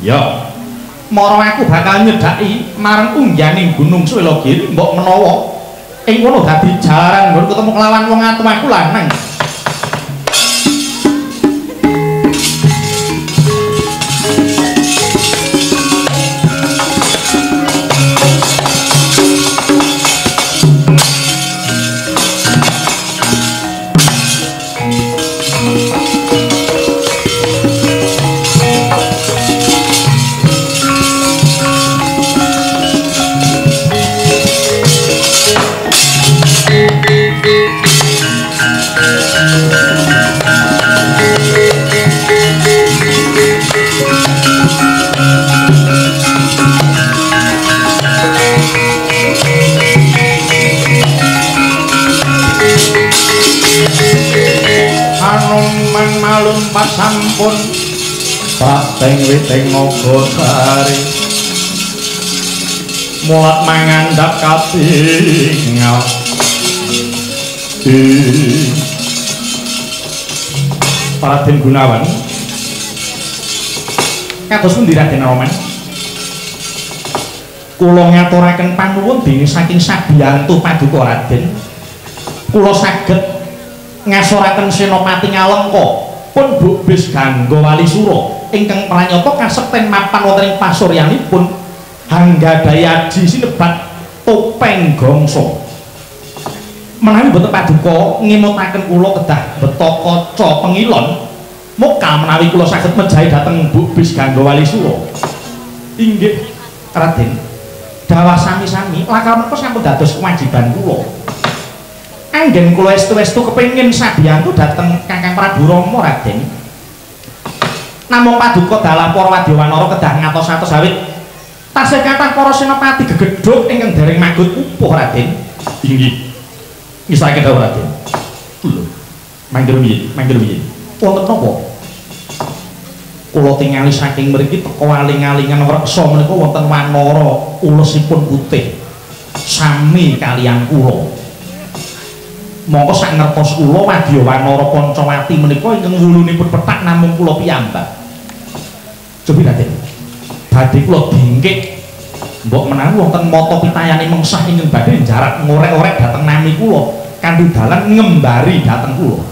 Ya. Mara aku bakal nyedhaki marang ungganing Gunung Swelogiri mbok menawa ing kono dadi jalaran nggon ketemu kelawan wong atuh aku lanang. Malumpat sampun pateng witing naga sari mulat mangandhap katingal. Raden Gunawan kados pundi Raden Anoman? Kula ngaturaken panuwun dene saking sabiyantu paduka Raden, kula saged ngasoraken Senopati Ngalengka pun Bukbis Gangga Walisura ingkang pranyata kasekten mapan wonten ing pasuryanipun hanggadhahi aji sinebat topeng gongso. Menawi boten paduka ngemutaken kula kedah beto kaca pengilon mokal menawi kula saged mejahi dhateng Bukbis Gangga Walisura. Inggih Raden, dawah sami-sami lakar menapa sampun dados kewajiban kula. Anggen kula estu-estu kepengin sabiyantu dhateng Kakang Prabu Rama Raden. Namung paduka dalah para wadya wanara kedah ngatos-atos awit tasih kathah para senopati gegedhug ingkang dereng magut pupuh Raden. Inggih. Ngisake dawuh Raden. Lho, mangke rumiyin, mangke rumiyin. Wonten napa? Kula tingali saking mriki teka aling-alingan wreksa menika wonten wanara ulesipun putih sami kaliyan kula. Mongko sak ngertos kula wadya wanara Pancawati menika ingkang wulunipun pethak namung kula piyambak. Cobi Raden. Badhe kula dingkik mbok menawi wonten mata pitayane mengsah ingkang badhe njarak ngorek-orek dhateng nami kula kanthi dalan ngembari dhateng kula.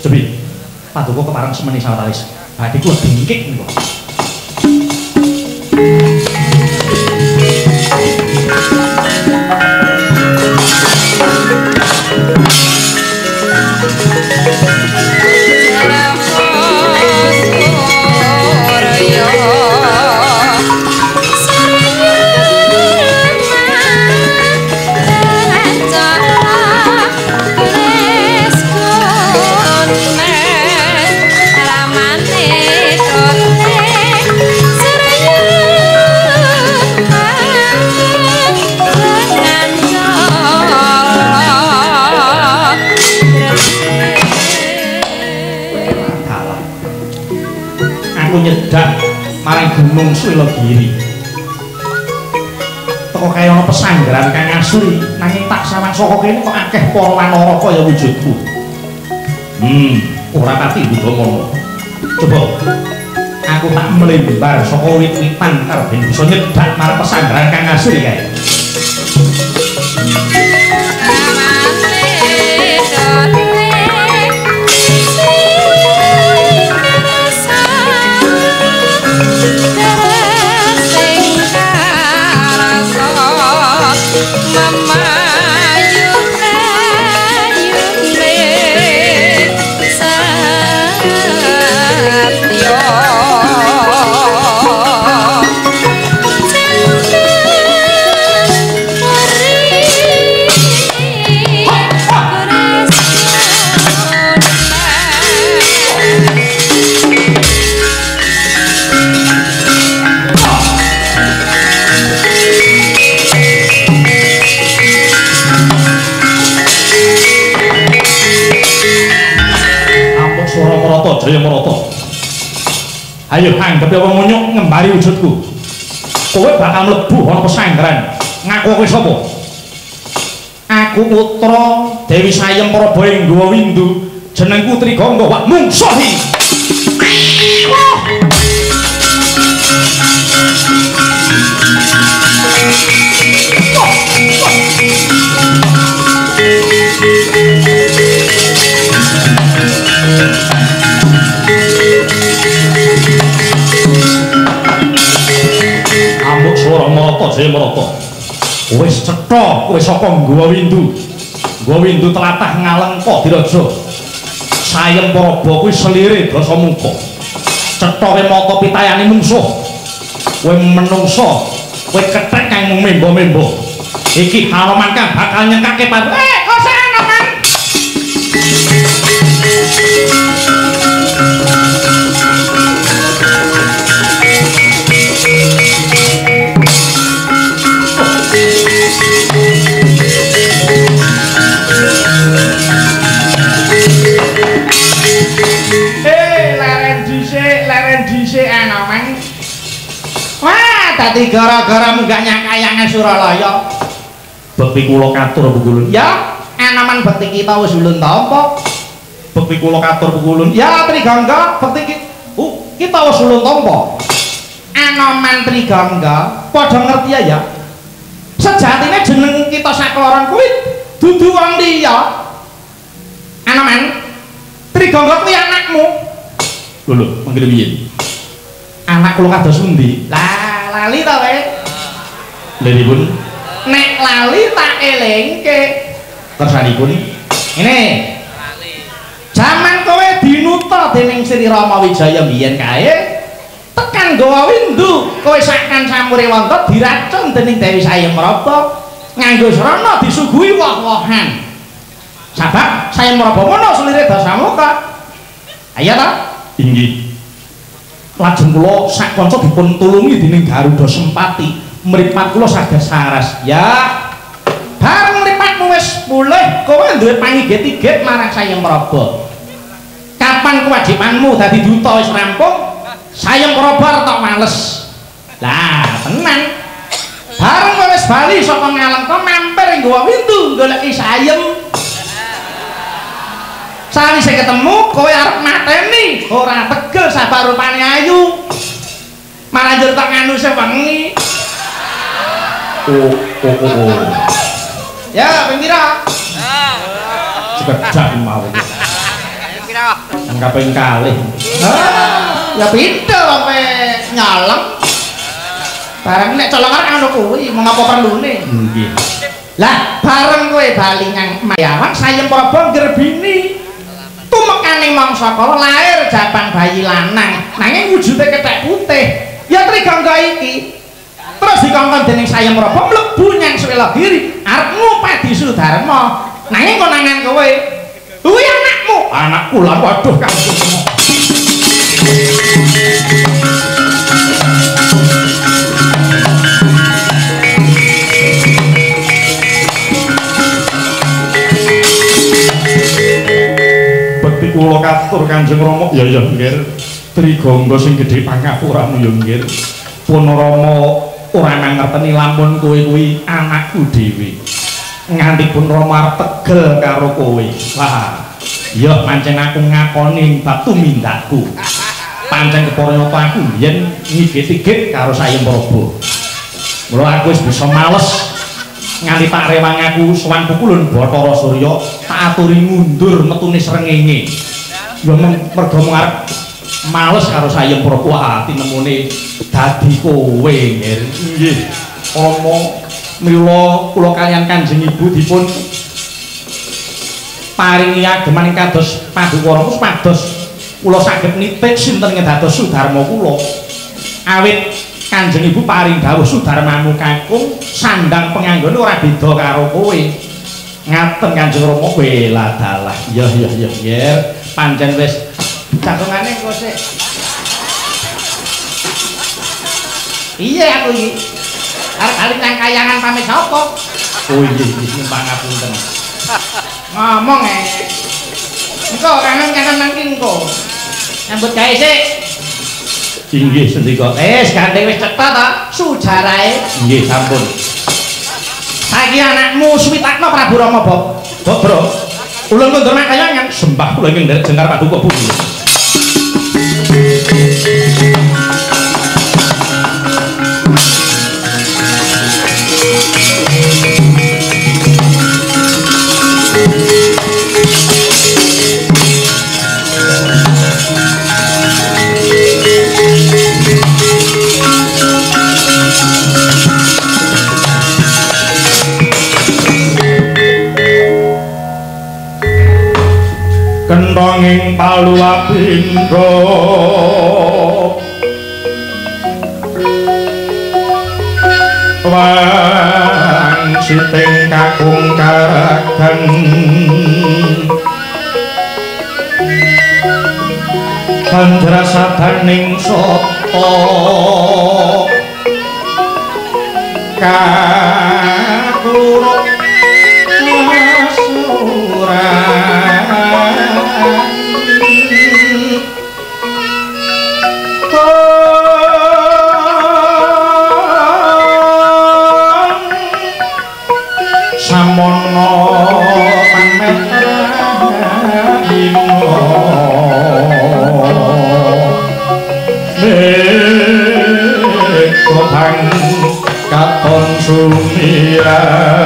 Cobi paduka kepareng semeni sawetawis. Badhe kula dingkik menika. Nyedak marang Gunung Swelogiri. Teko kaya ana pesanggeran kang asli nanging tak sawang saka kene kok akeh para wanara kaya wujudku. Ora pati buta. Coba aku tak mlembar saka wit-witan karo ben bisa nyedak marang pesanggeran kang asli kae. Jaya Marata. Ayo anggep wong munyuk ngembari wujudku. Kowe bakal mlebu ana pesanggeran. Ngaku kowe sapa? Aku putra Dewi Sayem Prabaenggawa Windu. Jenengku Trigangga Wak Mungsuhi. Amuk swara marata jaya marata. Wis cetha kowe saka Gowa Windu. Gowa Windu tlatah Ngalengka Diraja. Sayem Paraba kuwi selire Dasamuka. Cetha kowe mata pitayane mungsuh. Kowe menungsa, kowe kethek kang membo-membo. Iki Hanoman kang bakal nyengkake padu. Kok sik Hanoman? Leren dhisik Hanoman. Wah, dadi gara-gara munggah nyakayangan Suralaya. Bekti kula katur Pukulun. Ya, Anoman bekti kita wis ulun tampa. Bekti kula katur Pukulun. Ya, Trigangga, bekti kita wis ulun tampa. Anoman Trigangga, padha ngerti ya. Sejatine jeneng kita sakloron kuwi dudu wong liya. Anoman, Trigangga kuwi anakmu. Lho lho, manggil piye? Anak kula kados pundi? Lah, lali ta kowe? Lha pripun? Nek lali tak elingke. Kersanipun ngene. Lali. Jaman kowe dinuta dening Sri Rama Wijaya mbiyen kae, tekan Gowa Windu, kowe sakan samure wonten diracun dening Dewi Sayemraba, nganggo srana disuguhi woh-wohan. Sabab Sayemraba mono selire Dasamuka. Ayo ta? Inggih. Lajeng kula sak kanca dipun tulungi dening Garuda Sempati. Mripat kula saged saras. Ya. Bareng mripatmu wis pulih, kowe duwe pangigit-igit marang Sayemraba. Kapan kewajibanmu dadi duta wis rampung, Sayemraba arep tok males. Lah, tenan. Bareng kowe wis bali saka Ngalengka mampir ing Gowa Windu goleki Sayem. Sawise ketemu, kowe arep mateni, ora tegel sabar rupane ayu. Malah njur tok nganu sewengi. Oh. Ya, ping pira? Sekedhak mawon. Ping pira? Kaping kalih. Ya pindho sampe nyolong. Bareng nek colongan ngono kuwi, mengapa perlune? Nggih. Lah, bareng kowe bali nang Mayawan Sayem Praba ngrebini. Tumekane mangsa kala lair jabang bayi lanang, nanging wujude kethek putih. Ya Trigangga iki. Terus dikongkon dening Sayem Praba mlebu nyang Swelagiri arep ngupadi Sudarma. Nanging konangan kowe. Kuwi anakmu. Anakku lan waduh Kang Sukma. Bekti kula katur Kanjeng Rama. Ya ya nggih. Trigangga sing gedhe pangapuramu ya nggih. Pun Rama ora mangerteni lamun kowe kuwi anakku dhewe. Nganti pun Rama tegel karo kowe. Wah, ya pancen aku ngakoni bab tumindakku. Pancen keparanyata aku mbiyen ngigit-igit karo Sayem Praba. Mula aku wis bisa males nganti tak rewang aku sowan Pukulun Bathara Surya tak aturi mundur metune srengenge. Ya merga mung arep males karo Sayem Praba. Wah, tinemune dadi kowe nggih. Nggih. Rama mila kula kaliyan Kanjeng Ibu dipun paringi ageman ing kados paduka Rama supados kula saged nitik sinten ing dados Sudarma kula. Awit Kanjeng Ibu paring dawuh Sudarmamu kakung sandang penganggone ora beda karo kowe. Ngaten Kanjeng Rama kowe ladalah. Ya ya ya nggih. Pancen wis jagongane engko sik. Iya aku iki. Arep bali nang kayangan pamit sapa? Oh iya iki pangapunten. Ngomong e. Engko kangen-kangen nang ki engko. Nyambut gawe sik. Inggih sendika. Wis gandeng wis cetha ta sujarahe. Nggih sampun. Saiki anakmu suwitakno Prabu Rama Bobro. Ulun kundur nang kayangan sembah kula ingkang nderek jengkar paduka bumi. Ing paluwabindha wangsiting kakung karagan bandrasadaning sata kakluruk samono pametrahina meko bang katon sumirat.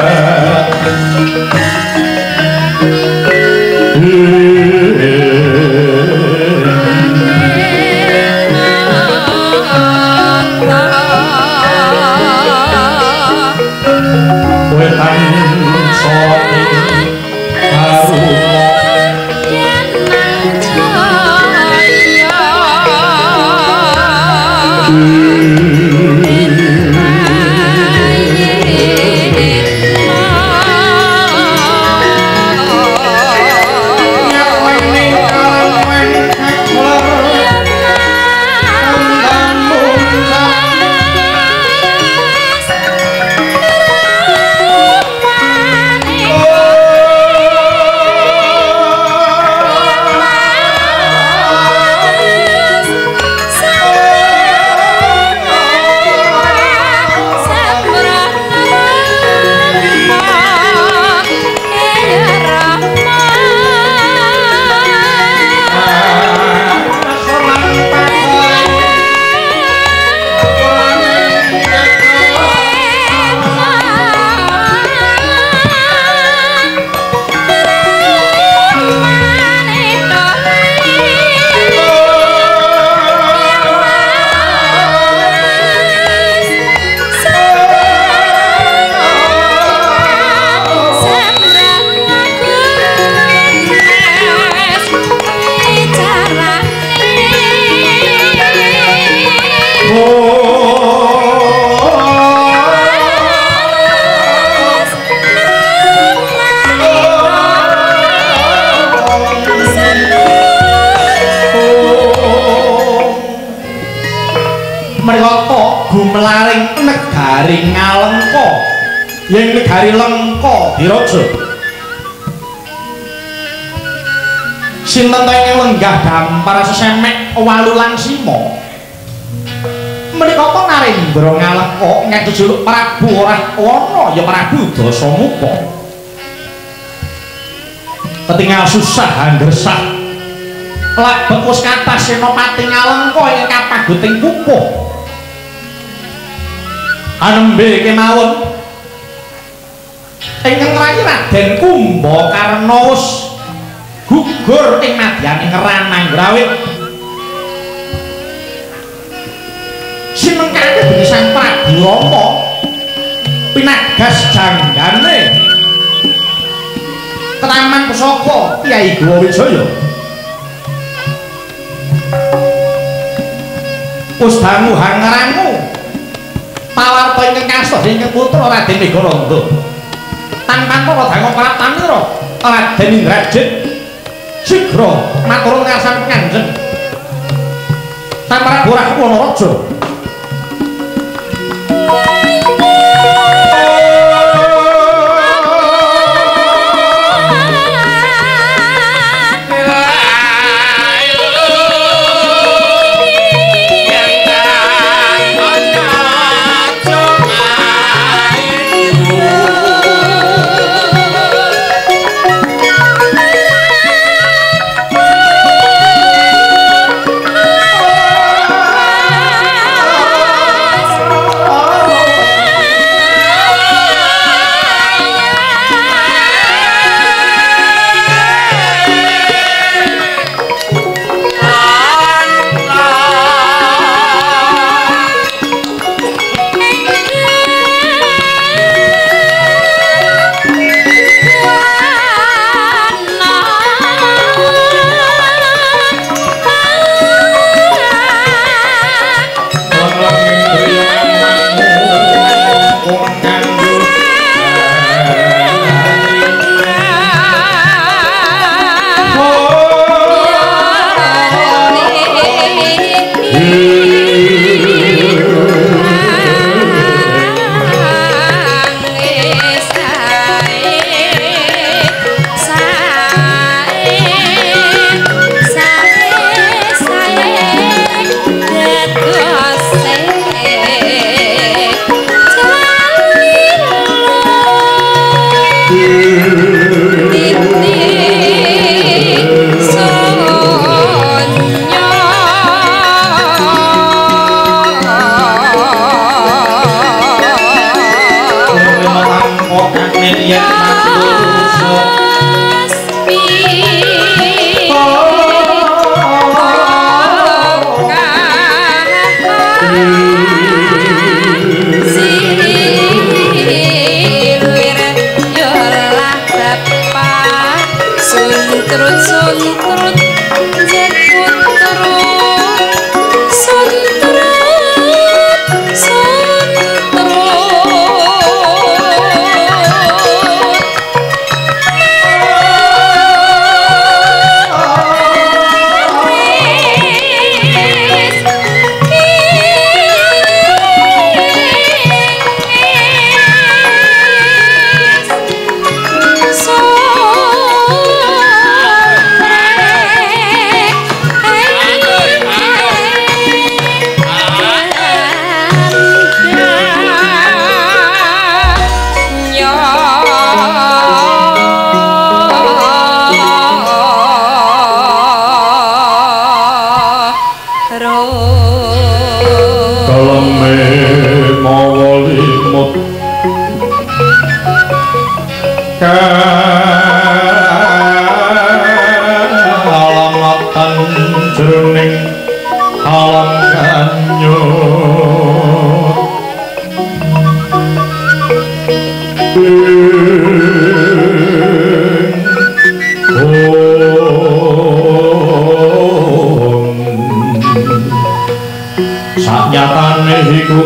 Wetan sore karumo gumelaring negari Ngalengka yen negari Lengka Diraja sinten ta ingkang lenggah dampar sesemek walu lan sima menika ta Narendra Ngalengka ingkang jejuluk Prabu Rahwana ya Prabu Dasamuka ketingal susah anggersah labet wis kathah senopati Ngalengka ingkang kapaguting pupuh anembe kemawon ingkang rayi Raden Kumbakarna wis gugur ing madyaning Rananggrawit sinengkake dening Sang Prabu Rama pinagas janggane Taman Pusaka Kyai Gowa Wijaya wis dangu hangrangu pawarta ingkang kastoh ingkang putra Raden Megananda tanpa dangu praptanira Raden Indrajit sigra matur ngarsan Kanjeng Sang Prabu Rahwana Raja.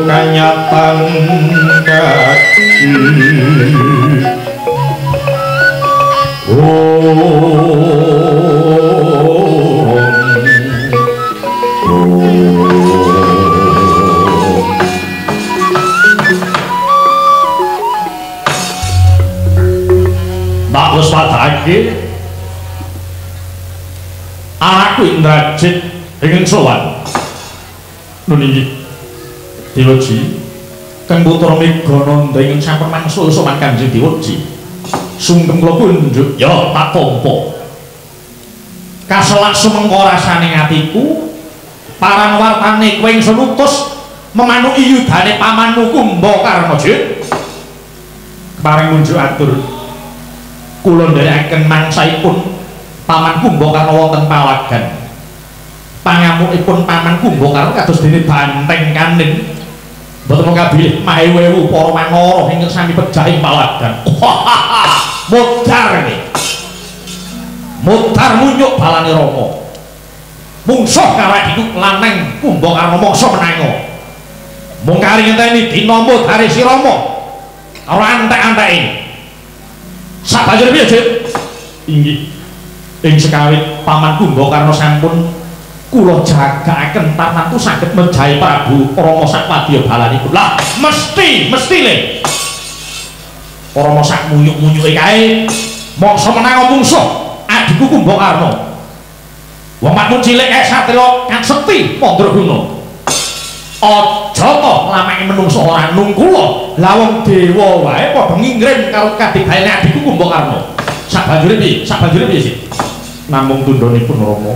Kanyatan kaki. Mbak Lespadake, aku Indrajit ingin sowan. Nun inggih Dewaji, Kang Putra Megananda ingkang sampun mangsul sowan Kanjeng Dewaji. Sungkem kula kunjuk, ya tak tampa. Kaselak sumengko rasane atiku, parang wartane kowe ingsun utus memanuki yudane pamanmu Kumbakarna, Jit. Kepareng ngunjuk atur kula nderekaken mangsaipun paman Kumbakarna wonten palagan. Pangamukipun paman Kumbakarna kados dene banteng kanin. Mboten mung kabilih mahewu para wanara ingkang sami pejah ing palagan. Modar iki. Modar munyuk balane Rama. Mungsuh karo adhiku lanang Kumbakarna mangsa menango. Mung kari ngenteni dina modare si Rama karo antek-anteke. Sabanjure piye, Jit? Inggih. Ing sekawit paman Kumbakarna sampun kula jagaaken tarnatu saged mejahi Prabu Rama sakwadya balanipun. Lah, mesti le. Rama sak munyuk-munyuke kae mangsa menang mungsuh adhiku Kumbakarna. Wong makmu cilik kae satriya kang sekti mandraguna. Aja to lamake menungso ora nungkula. Lah wong dewa wae padha ngingrim karo kadigayane adhiku Kumbakarna. Sabanjure piye? Sabanjure piye sih? Namung tundhonipun Rama.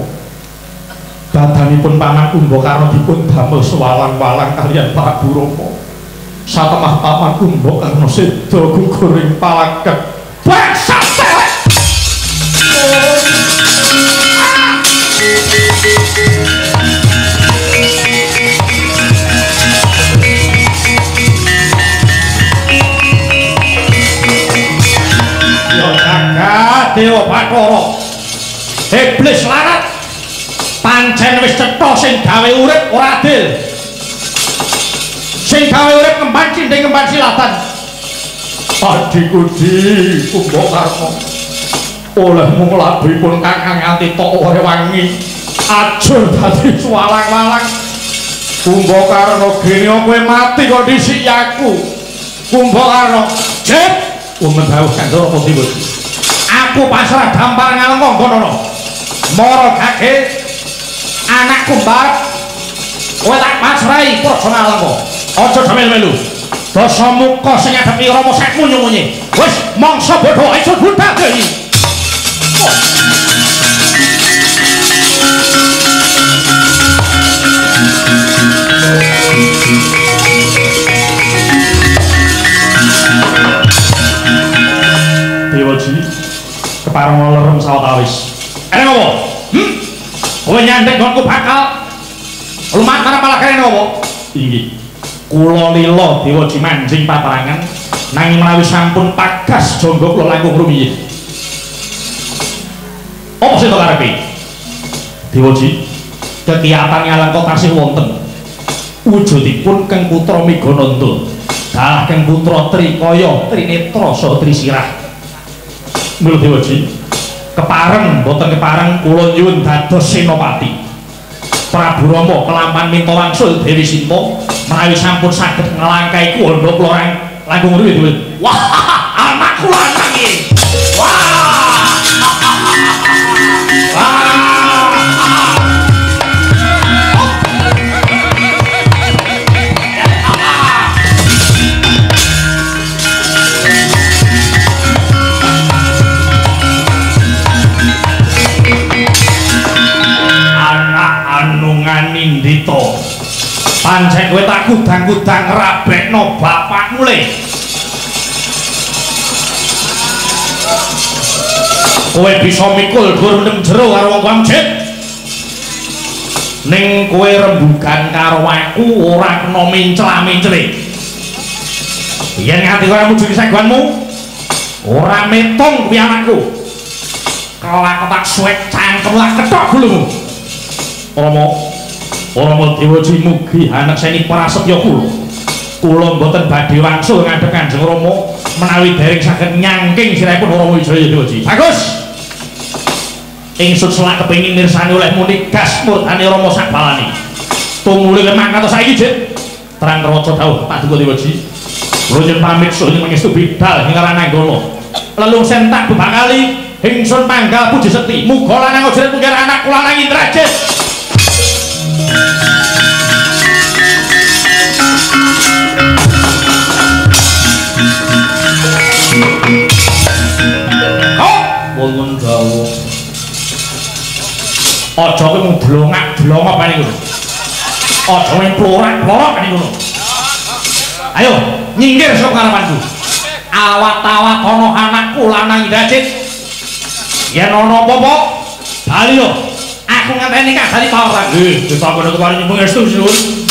Badanipun paman Kumbakarna dipun damel sewalang-walang kaliyan Prabu Rama. Satemah paman Kumbakarna seda gugur ing palagan. Bangsat telek. Ya jagat Dewa Bathara. Iblis larat. Pancen wis cetha sing gawe urip ora adil. Sing gawe urip kemban cinding kemban silatan. Adhiku Di Kumbakarna, olehmu nglabuhipun kakang nganti tok rewangi ajur dadi suwalang-walang. Kumbakarna gene kowe mati kok dhisiki aku. Kumbakarna, Jit, wonten dawuh Kanjeng Rama Dewaji. Aku pasrah dampar ngalengka nggonono. Mara gage anakku mbarep kowe tak pasrahi praja Nalengka. Aja melu-melu. Dasamuka sing ngadepi Rama sak munyu-munyi. Wis mangsa bodho iso budhal iki. Dewaji kepareng lerem sawetawis. Eneng apa? Kowe nyandhek nggonku bakal lumantar palagane napa? Inggih. Kula lila Dewaji manjing paparangan nanging menawi sampun pagas jangga kula langkung rumiyin. Apa sing karepe? Dewaji, kekiyatan Ngalengka tasih wonten. Wujudipun Kang Putra Megananda, dalah Kang Putra Trikaya, Trinetra saha Trisirah. Mula Dewaji, kepareng mboten kepareng kula nyuwun dados senopati. Prabu Rama kelampan minta wangsul Dewi Sinta menawi sampun saged nglangkai kuwanda kula langkung ruwit. Wah, anakku lanang iki. Wah. Nindita, pancen kowe tak kudang-kudang rabekno bapakmu le. Kowe bisa mikul dhuwur mendem jero karo wong tuamu, Jit. Ning kowe rembugan karo aku ora kena mencla-mencle. Yen nganti ora mujuki saguanmu, ora metung kuwi anakku. Kelak tak suwek cangkem lak kethok gulumu. Rama, Rama Dewaji mugi hanekseni prasetya kula. Kula mboten badhe wangsul ngadhep Kanjeng Rama menawi dereng saged nyangking sirahipun Rama Wijaya Dewaji. Bagus. Ingsun selak kepengin mirsani oleh muni gas murdane Rama sakbalane. Tumuli mangkat saiki, Dik. Terang raca dawuh Paduka Dewaji. Kula nyuwun pamit suwun pangestu bidal ing Rananggana. Lelung sentak bebakali ingsun panggal puji sekti. Muga lanang aja mungkir anak kula lanang Indrajit. Oh, wonten dawuh. Aja kowe mung dlongak-dlongok paling ngono. Aja mung plorak-plorok paling ngono. Ayo, nyingkir saka ngarepanku. Awat-awat ana anakku lanang Indrajit. Yen ana apa-apa, bali yo. Aku ngenteni kabari ta ora? Nggih, ditakoni keparingi pangestu sinuwun.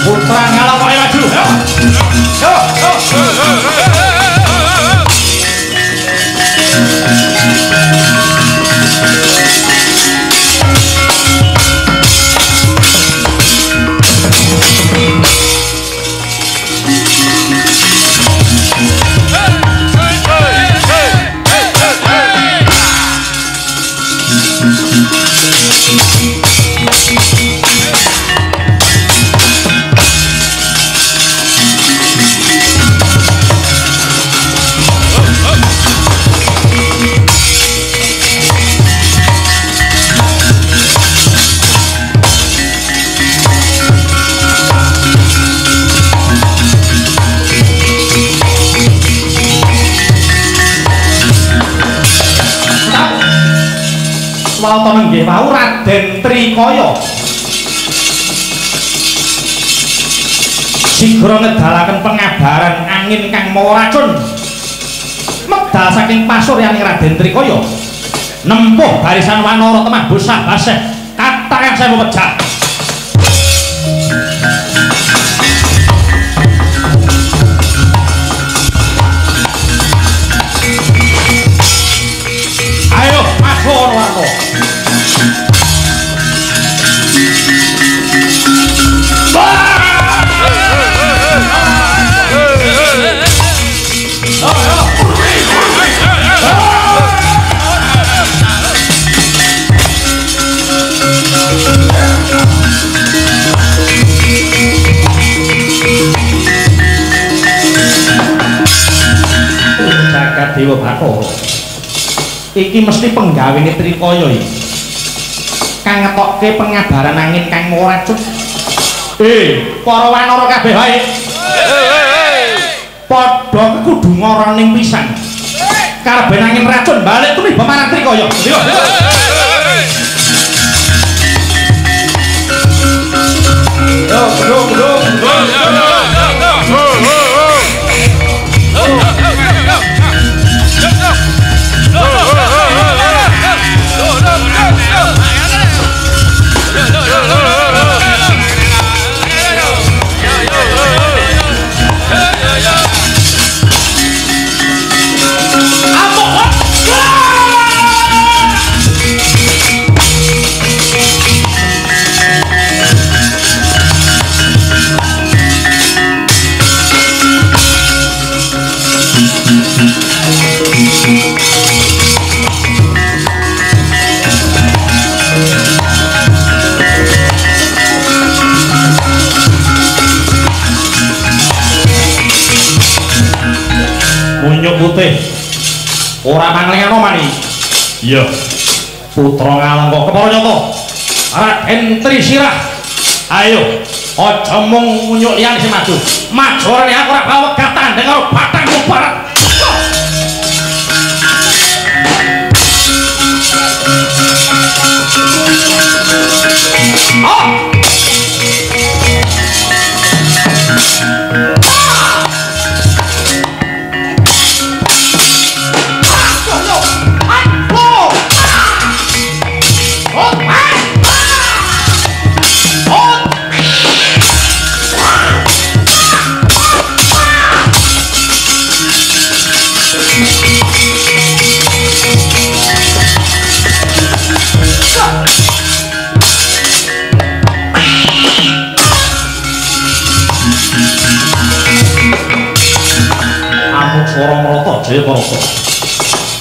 Putra Ngalengka maju. Yo. Yo, yo. Wawata nenggih wau Raden Trikaya sigra ngedalaken pengabaran angin kang mawa racun medal saking pasuryaning Raden Trikaya nempuh barisan wanara temah bosah baseh kathah kang sewu pejah. Ayo maju ana warta. Jagat Dewa Bathara. Iki mesti penggawene Trikaya iki. Kang ngetokke pengabaran angin kang mawa racun. Para wanara kabeh wae. Padha kudu ngaraning pisan. Karben angin racun balik tumiba marang Trikaya. Yo. Yo, yo, yo. Munyuk putih ora manglingano mani. Iya. Putra Ngalengka kepara nyata. Raden Trisirah. Ayo, aja mung munyuk liyane sing maju. Maju rene aku ora bakal wegah tandhing karo bathangmu barat. Oh! Oh! Jayaparata.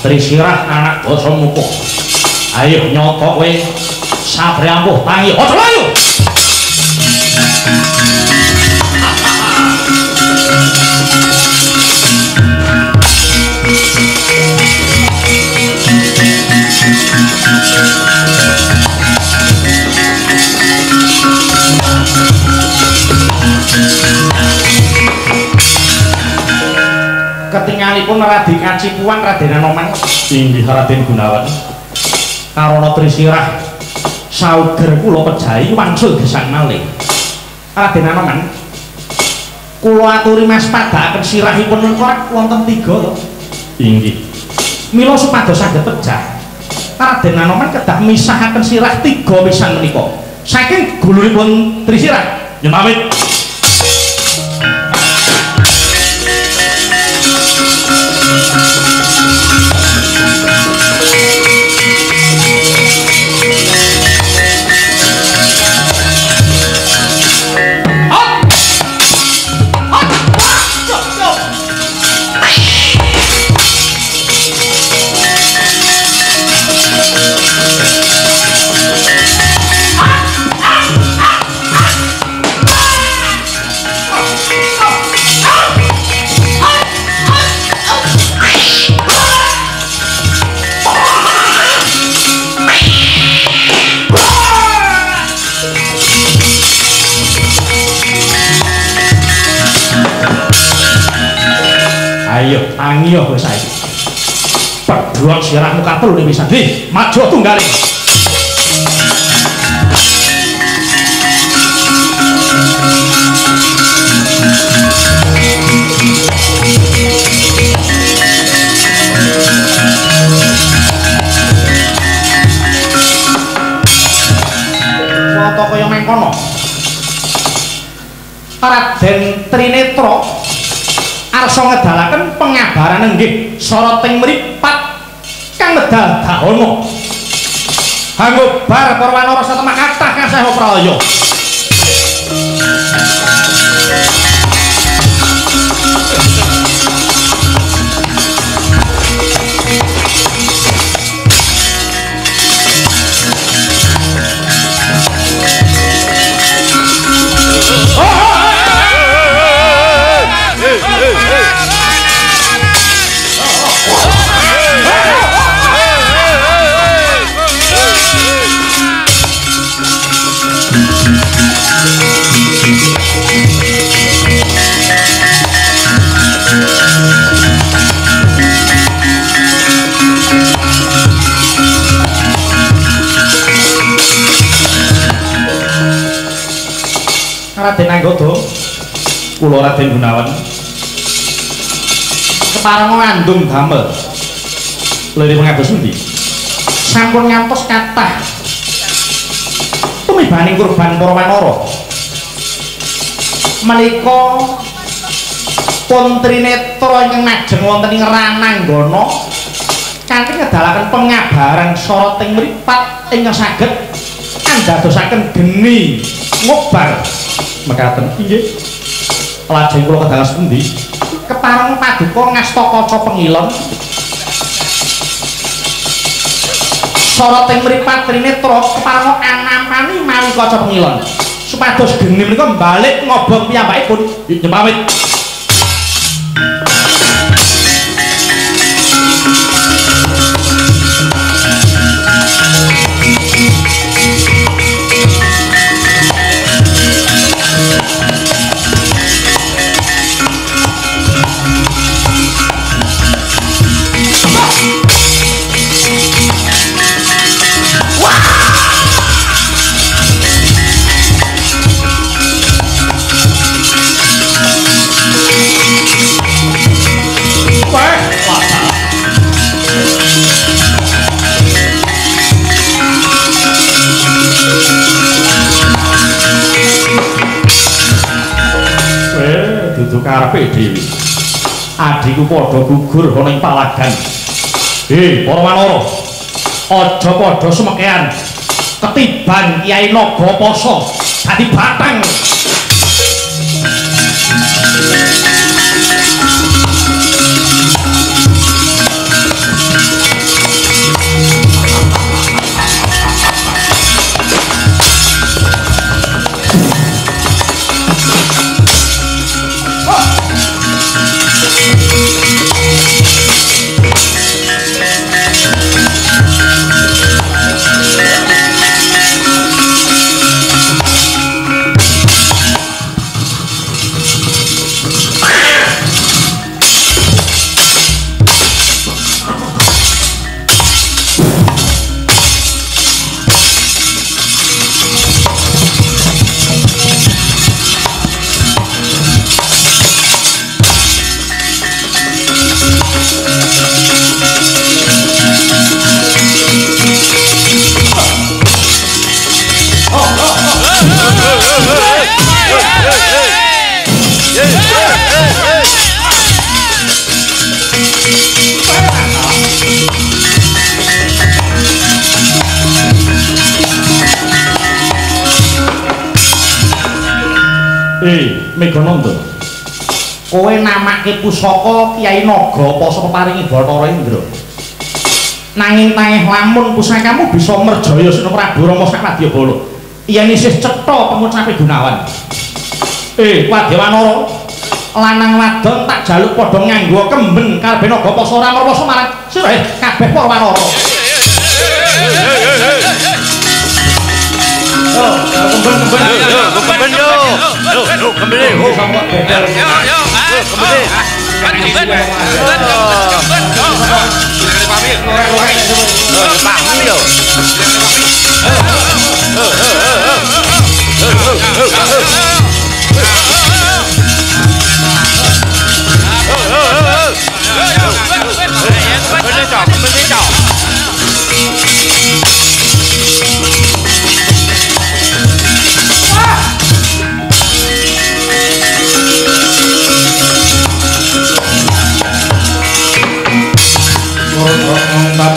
Trisirah anak Dasamuka. Ayo nyoto kowe satriya ampuh tangi. Aja mlayu. Ketingalipun Raden Kacipuan Raden Anoman inggih Raden Gunawan. Karana Trisirah sauger kula pejahi wangsul gesang malih. Raden Anoman, kula aturi mas padhaaken sirahipun menika wonten tiga to. Inggih. Mila supados saged pejah, Raden Anoman kedah misahaken sirah tiga pisan menika. Saking guluripun Trisirah, nyuwun pamit. Ayo tangi kowe saiki. Pedhot sirahmu katel ning pisan. Hei, maju tunggale. Foto kaya mengkono. Raden Trinetra arsa ngedalaken pengabaran enggih soroting mripat kang medal dahana. Hangobar para wanara satemah kathah kaseha pralaya. Raden Anggada, kula Raden Gunawan kepareng ngandung damel lere pengados pundi sampun ngantos kathah tumibaning kurban para wanara menika pun trinetra ingkang majeng wonten ing Rananggana kanthi ngedalaken pengabaran soroting mripat ingkang saged andadosaken geni ngobar mekaten. Inggih. Lajeng kula kedalas pundi? Kepareng paduka ngasta kaca pengilon. Soroting mripat trinetra kepareng anampani mawi kaca pengilon. Supados geni menika balik ngobong piyambakipun. Nyuwun pamit. Karepe dhewe. Adhiku padha gugur ana ing palagan. Hei, para wanara. Aja padha sumekean. Ketiban Kyai Nagapasa dadi batang. Megananda, kowe namake pusaka Kyai Naga Pasa peparingi Bathara Indra. Nanging tangeh lamun pusakamu bisa merjaya Sena Prabu Rama Sawadyabala. Yen isih cetha pengucape Gunawan. Wadya Wanara, lanang wadon tak jaluk padha nganggo kemben karepe Naga Pasa ora merwasa marang sira kabeh para wanara. Kemben kemben yo. Yo, kemben yo. Yo, yo, kemben. Kemben. Kemben. Pahmi yo.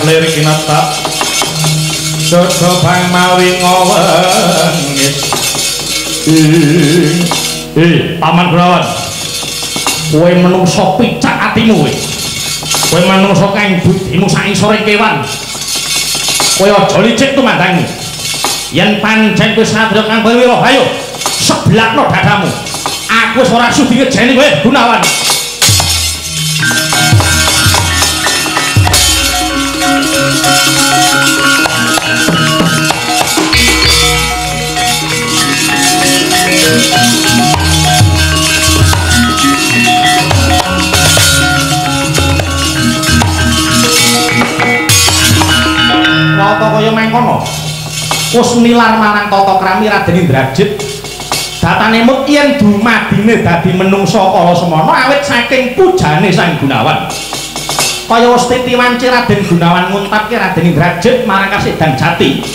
Lir kinatap dodo bang mawi ngowengis. Paman Gunawan, kowe menungso picak atimu kowe. Kowe menungso kang budimu sak isore kewan. Kowe aja licik tumandangmu. Yen pancen kowe satriya kang wira, ayo seblakno dadamu. Aku wis ora sudi ngejeni kowe, Gunawan. Tata kaya mangkono wis nilar marang tata krami Raden Indrajit. Datane mut yen dumadine dadi menungsa kala semana awit saking pujane Sang Gunawan. Kaya wis titiwanci Raden Gunawan nguntapke Raden Indrajit marang Kasidan Jati.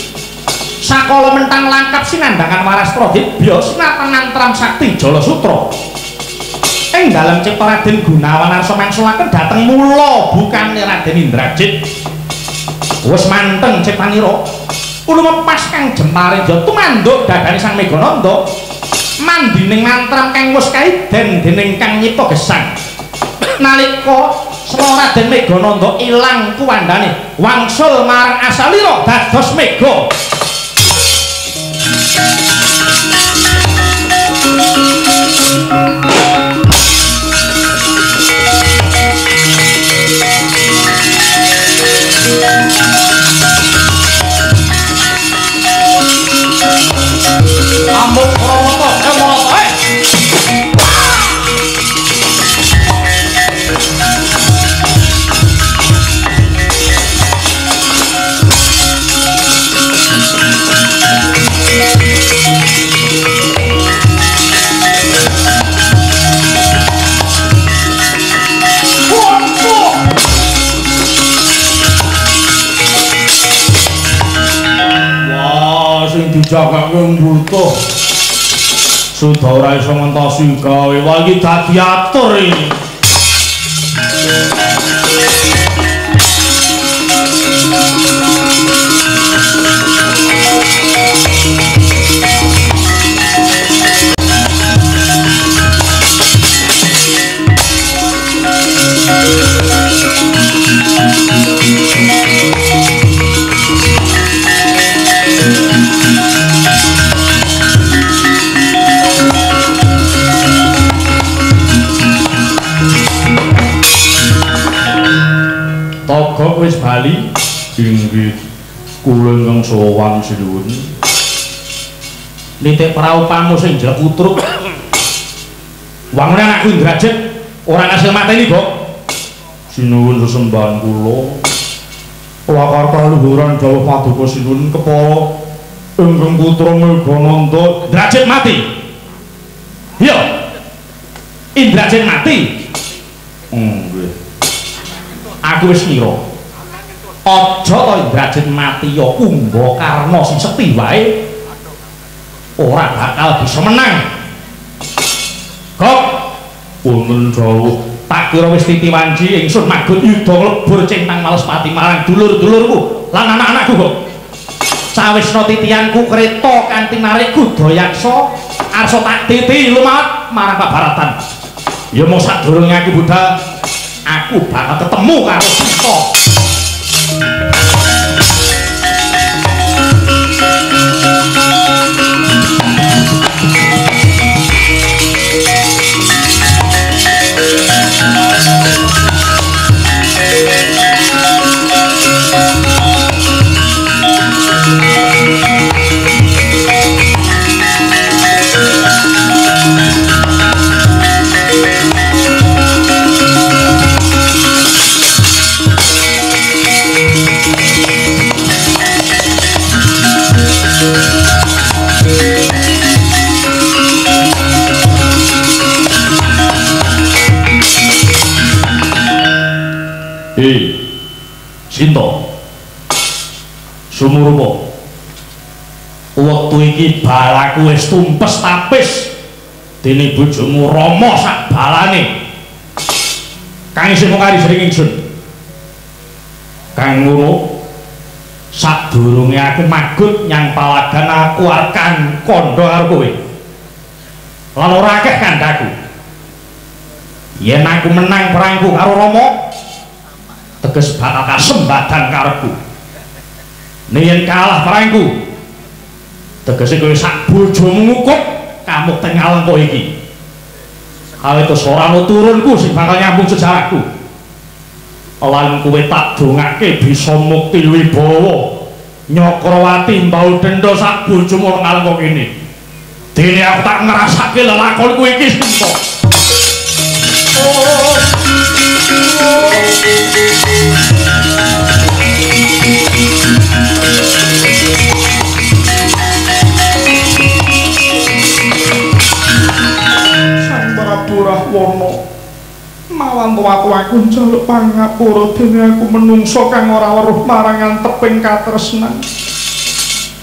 Sakala mentang langkap sinandhangan warastra dibya sinatan mantram sakti Jala Sutra. Ing dalem cipta Raden Gunawan arsa mangsulaken dhateng mula bukane Raden Indrajit. Wis manteng ciptanira lumepas kang jemare ya tumanduk dadane Sang Megananda mandining mantram kang wis kaiden dening kang nyipta gesang. Nalika sela Raden Megananda ilang kuwandane wangsul marang asalira dados mega. Amuk Prawata Kemrata. Wah, sing dijagake mbutuh. Sudah ora iso ngentosi gawe. Wah, iki dadi atur iki. Togok wis bali. Inggih, kula ingkang sowan sinuwun. Nitik praupamu sing jlekutruk. Wangune anakku Indrajit ora ngasil mateni, Gok. Sinuwun sesembahan kula. Lakar kaluhuran dawuh paduka sinuwun kepala ingkang putra Megananda Indrajit mati. Iya. Indrajit mati. Nggih. Aku wis ngira. Aja to Indrajit mati ya Kumbakarna sing sekti wae ora bakal bisa menang. Gok, Wonten dawuh, tak kira wis titi wanci ingsun magut yuda nglebur centang Malespati marang dulur-dulurku lan anak-anakku kok. Sawisna titianku kreta kanthi narik kuda yaksa arsa tak titi lumat marang pabaratan. Ya mung sadurunge aku budhal aku bakal ketemu karo Sinta. Sinta, sumurupa, wektu iki balaku wis tumpes tapis dene bojomu Rama sak balane kang isih mung kari jering ingsun. Kang ngono sadurunge aku magut nyang palagan aku arkan kandha karo kowe lan ora akeh kandhaku. Yen aku menang perangku karo Rama, teges bakal kasembadan karepku. Yen kalah perangku, tegese kowe sak bojomu ngukup kamukten Ngalengka iki. Awit ora ana turunku sing bakal nyambung sejarahku. Lan kowe tak dongake bisa mukti wibawa Nyakrawati mbau denda sak bojomu ana Ngalengka kene. Dene aku tak ngrasake lelakonku iki Sinta. Sang Prabu Rahwana, mawan tuwa-tuwaku njaluk pangapura dene aku menungsa kang ora weruh marang anteping katresnan.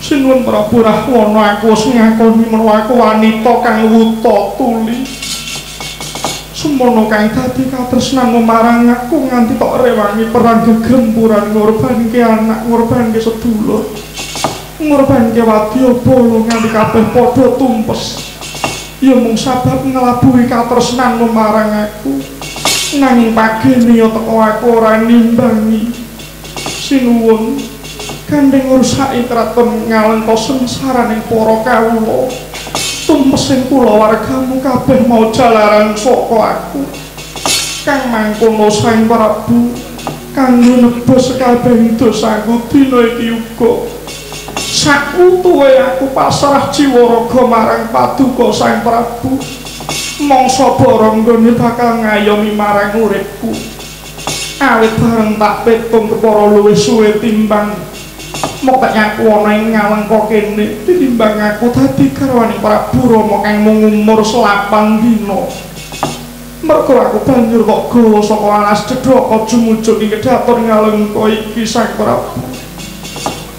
Sinuwun Prabu Rahwana, aku wis ngakoni menawa aku wanita kang wuta tuli. Semono kang dadi katresnanmu marang aku nganti tok rewangi perang gegempuran ngorbanke anak, ngorbanke sedulur, ngorbanke wadyabala nganti kabeh padha tumpes. Ya mung sabab nglabuhi katresnanmu marang aku. Nanging pagene ya teko aku ora nimbangi. Sinuwun gandeng ngrusaki kraton Ngalengka sengsaraning para kawula. Tumpesing kulawargamu kabeh mau jalaran saka aku. Kang mangkono Sang Prabu kanggo nebus kabeh dosaku dina iki uga. Sakutuhe aku pasrah jiwa raga marang paduka Sang Prabu. Mangsa baranggane bakal ngayomi marang uripku. Awit bareng tak petung kepara luwih suwe timbang moktek aku ana ing Ngalengka kene tinimbang aku dadi garwane Prabu Rama kang mung umur 8 dina. Mergo aku banjur kok gawa saka alas cedhaka jumujug ing kedaton Ngalengka iki Sang Prabu.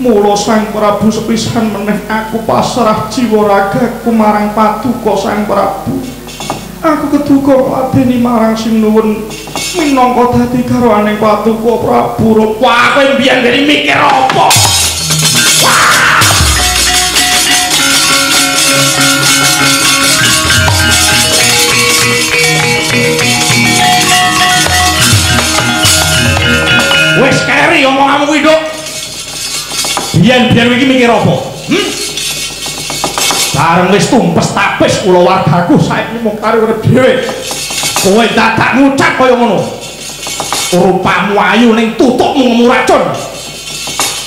Mula Sang Prabu sepisan meneh aku pasrah jiwa ragaku marang paduka Sang Prabu. Aku keduga ngladeni marang sinuwun minangka dadi garwane paduka Prabu Rama. Wah, kowe mbiyen dene mikir apa? Wes keri omonganmu kuwi, Nduk. Biyen-biyen iki mikir apa? Bareng wis tumpes tapis kulawargaku saiki mung karo urip dhewe. Kowe dadak ngucap kaya ngono. Rupamu ayu ning tutukmu ngemu racun.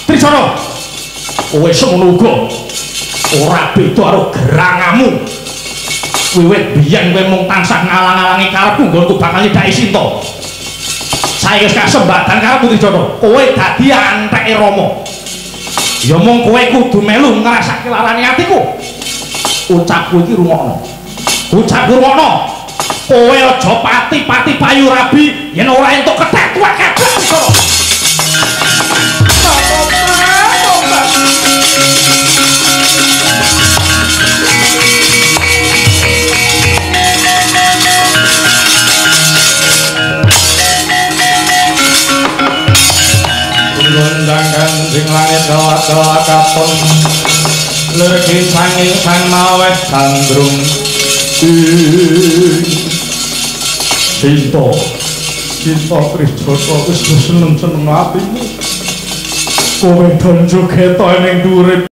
Trisana, kowe semono uga ora beda karo gerangamu. Wiwit biyen kowe mung tansah ngalang-alangi karepku nggonku bakal nyedhaki Sinta. Saiki wis kasembadan karepmu Trisana, kowe dadi anteke Rama. Ya mung kowe kudu melu ngrasake larane atiku. Ucapku iki rungokno. Ucapku rungokno. Kowe aja pati-pati payu rabi yen ora entuk kethek tuwek kabeh Trisana. Gonjang ganjing langit kelak-kelak katon lergi sanging sang maweh gandrung ing Cinta Cinta Trijata wis seneng-seneng atimu. Kowe don jogeta ning dhuwure